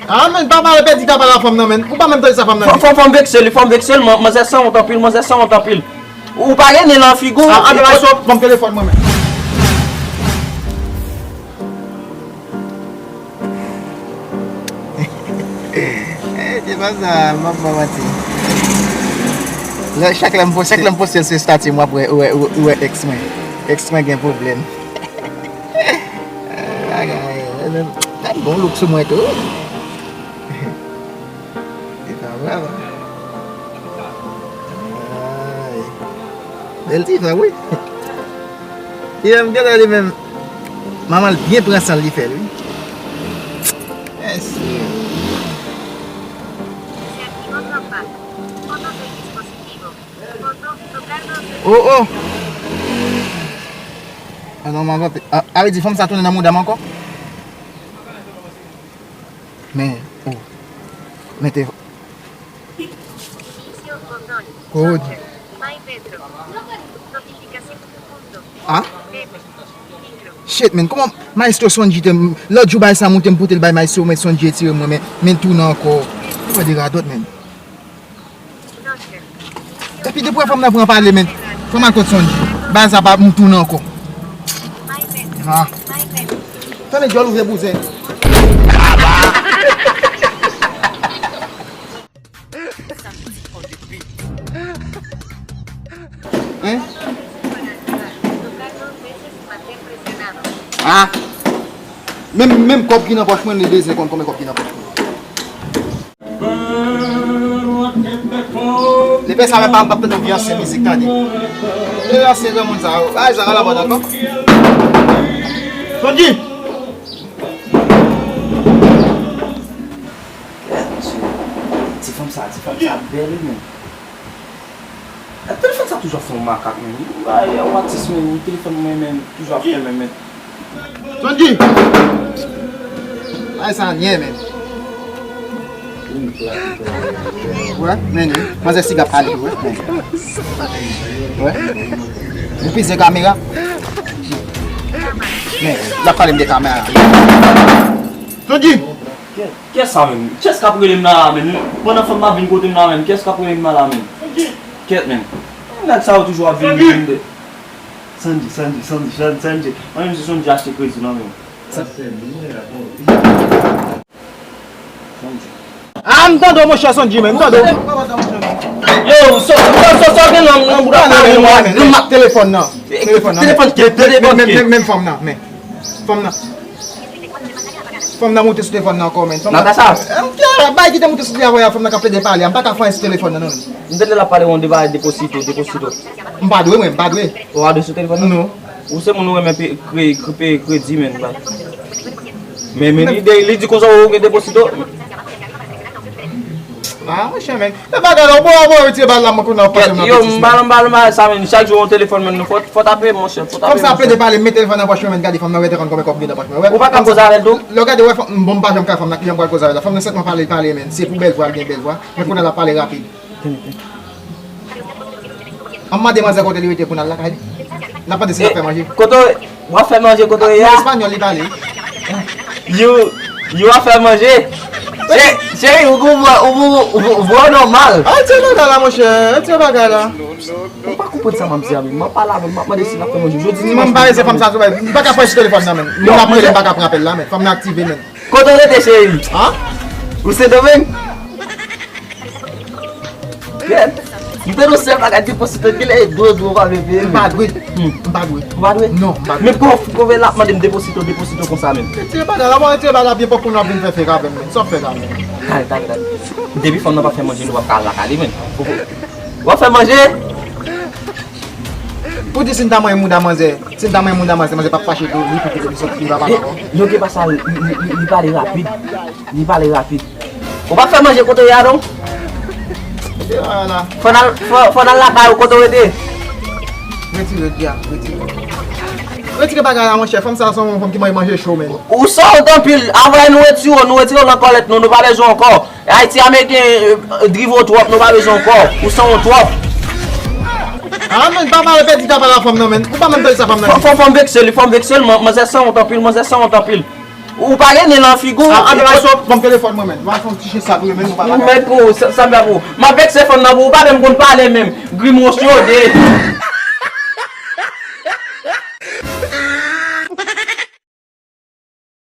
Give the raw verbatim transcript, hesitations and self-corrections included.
Ah, men, pa pale pèdi ta pale a fanm nan, men. Ou pa menm tande sa fanm nan di. Fò, fò, fò m vekse li, fò m vekse li, man-, manzè sanwont anpil, manzè sanwont anpil. Ou pa gen nen nan figi w. Ah, ah, men, ban m telefòn mwen, men. Eh, se pa sa, m ap ba manti. Lè, chak lè m poste, chak lè m poste l sou estati m, w ap wè, wè, wè, wè ex mwen. Ex mwen gen pwoblèm. Bagay, eh, men, gad gon look sou mwen tou. E pa vre, non. Ay. Bèl ti fanm, wi. Li menm, gade li menm. Manman l byen pran san l, li fè l, wi. Mèsi. Oh, oh. Ah, non, manman, ah, a vle di fanm sa tounen nan mouda m ankò? Men, oh. Men te. Good. Ah? Shit, men, kòman Maestro Sonji te, lòt jou bagay sa moute m pote l bay Maestro, men Sonji retire mwen, men, men tounen ankò. Ou fè de radòt, men. Epi depi wè fanm nan pran pale, men. Fanm al kot Sonji. Bagay sa pa m tounen ankò. Ah. Fèmen dyòl ou vye bouzen. Hein? Ah. Menm, menm kòb ki nan pòch mwen, li bezwen konn konbyen kòb ki nan pòch mwen. Lepè sa menm pa, pa tande yon vye ansyen mizik tande. Vye ansyen granmoun sa yo. Bagay sa pa la mòd ankò. Sonji! Ti fanm sa, ti fanm sa bèl wi menm. Telefòn sa toujou ap fè yon makak menm. Yon atis menm, yon telefòn mwen menm, toujou ap fè menm, menm. Sonji! Ay sa nyè menm. Wè, men wi. Manzè siga pale tou, wè. Men. Wè. Ou pize kamera. Men, l ap pale m de kamera. Sonji! Kiyès sa menm? Kiyès k ap rele m nan la menm? Pandan fanm nan ap vin kote m nan menm, kiyès k ap rele m nan la menm? Kèt menm. Nèg sa yo toujou ap vin, vin de. Sandy, Sandy, Sandy, Sandy, Sandy. Mwen menm se Sandy achte kredi nan men m. Sandy. Ah, m tande w, monchè Sandy, men, m tande w. Yo, so, so, so, so, gen nan, nan bouda nan men nou, nan mak telefòn nan. Telefòn nan. Telefòn ki, telefòn ki? Men, men, men, men fanm nan, men. Fanm nan. Fanm nan moute sou telefòn nan ankò, men. Fanm nan. Natasha. Eh, m te bay ki te moute sou telefòn nan, fanm nan k ap plede pale a. M pa ka fè anyen sou telefòn nan, non. M tande l ap pale yon de bagay deposito, deposito. M pa dwe, mwen, m pa dwe. Ou pa dwe sou telefòn nan? Non. Ou se moun ou renmen pe-, kre-, kre-, pe-, kredi, men, ba. Men, men, li de-, li di konsa ou gen deposito. Ah, monchè, men. E bagay la, bon, bon, retire bal la, mwen konnen w ap pase m nan yo, betiz, m bal, m bal, m bal, sa, men, chak jou yon telefòn, men, nou fò, fò tape, monchè, fò tape. Fanm sa ap plede pale, men telefòn nan pòch mwen, men, gade fanm nan rete konn konbyen kòb gen nan pòch mwen. Ou pa ka koze avè l tou? Lè w gade, wè, fanm, bon, m pa janm ka fanm nan, kijan m pral koze avè l la? Fanm nan sèlman pale, pale, men. Se pou bèl vwa, l gen bèl vwa. Men kounye a l ap pale rapid. An m mande manzè kote li rete pou n al lakay li. N ap mande si l ap fè manje. Kote w ap fè manje, kote w ye a? Nan espanyòl li pale. You, you ap fè manje? Cheri, ou gen vwa, ou gen vwa nòmal. Retire bagay la, monchè. Retire bagay la. Ou pa konprann sa m ap di a, men. M ap pale avè l, m ap mande si l ap fè manje. Jodi dimanch. M pa rete fanm sa sou bagay. M pa ka pran sou telefòn nan, men. Moun ap rele, m pa ka pran apèl la, men. Fanm nan aktive, men. Kote w rete, cheri? Hein? Ou Sendomeng? Kèt. M te nan sèl bagay ki posite, kilè e dwe, dwe w pa vle peye m? M pa dwe. Hmm. M pa dwe. Ou pa dwe? Non, m pa dwe. Men kon, konbyen l ap mande m deposito, deposito konsa menm? Retire bagay la, bon, retire bagay la, byen pòp pou nou ap vin fè fake avè m, men. Sa w ap fè la, men? Tande, tande, tande. Depi fanm nan pa fè manje, nou p ap ka al lakay li, men. W ap fè manje? Pou di si n ta manyen mouda manzè, si n ta manyen mouda manzè, manzè p ap fache tou, li pou kite li sot, li pa pale ankò. Yo gen pa sa, li, li, li, li pale rapid. Li pale rapid. Ou pa fè manje kote w ye a non? Fò n al, fò, fò n al lakay ou kote w rete. Retire, Gia, retire. Retire bagay la, monchè. Fanm sa a se yon fanm ki manje, manje cho, men. Ou sòt anpil. Avan nou retire w, nou retire w nan kòlèt nou, nou pa bezwen w ankò. Ayiti ameriken, eh, drive w twòp, nou pa bezwen w ankò. Ou sanwont twòp. Ah, men, pa pale pèdi ta pale a fanm nan, men. Ou pa menm tande sa fanm nan di. Fò, fò, fò m vekse li, fò m vekse li, man-, manzè sanwont anpil, manzè sanwont anpil. Ou pa gen nen nan figi w. Anpil sòt. Ban m telefòn mwen menm. M a fè yon ti chen sa pou yo menm, nou pa Ou mèt pou sa, sa m fè pou ou. M ap vekse fanm nan pou ou, pa menm konn pale menm. Grimwòs yo de.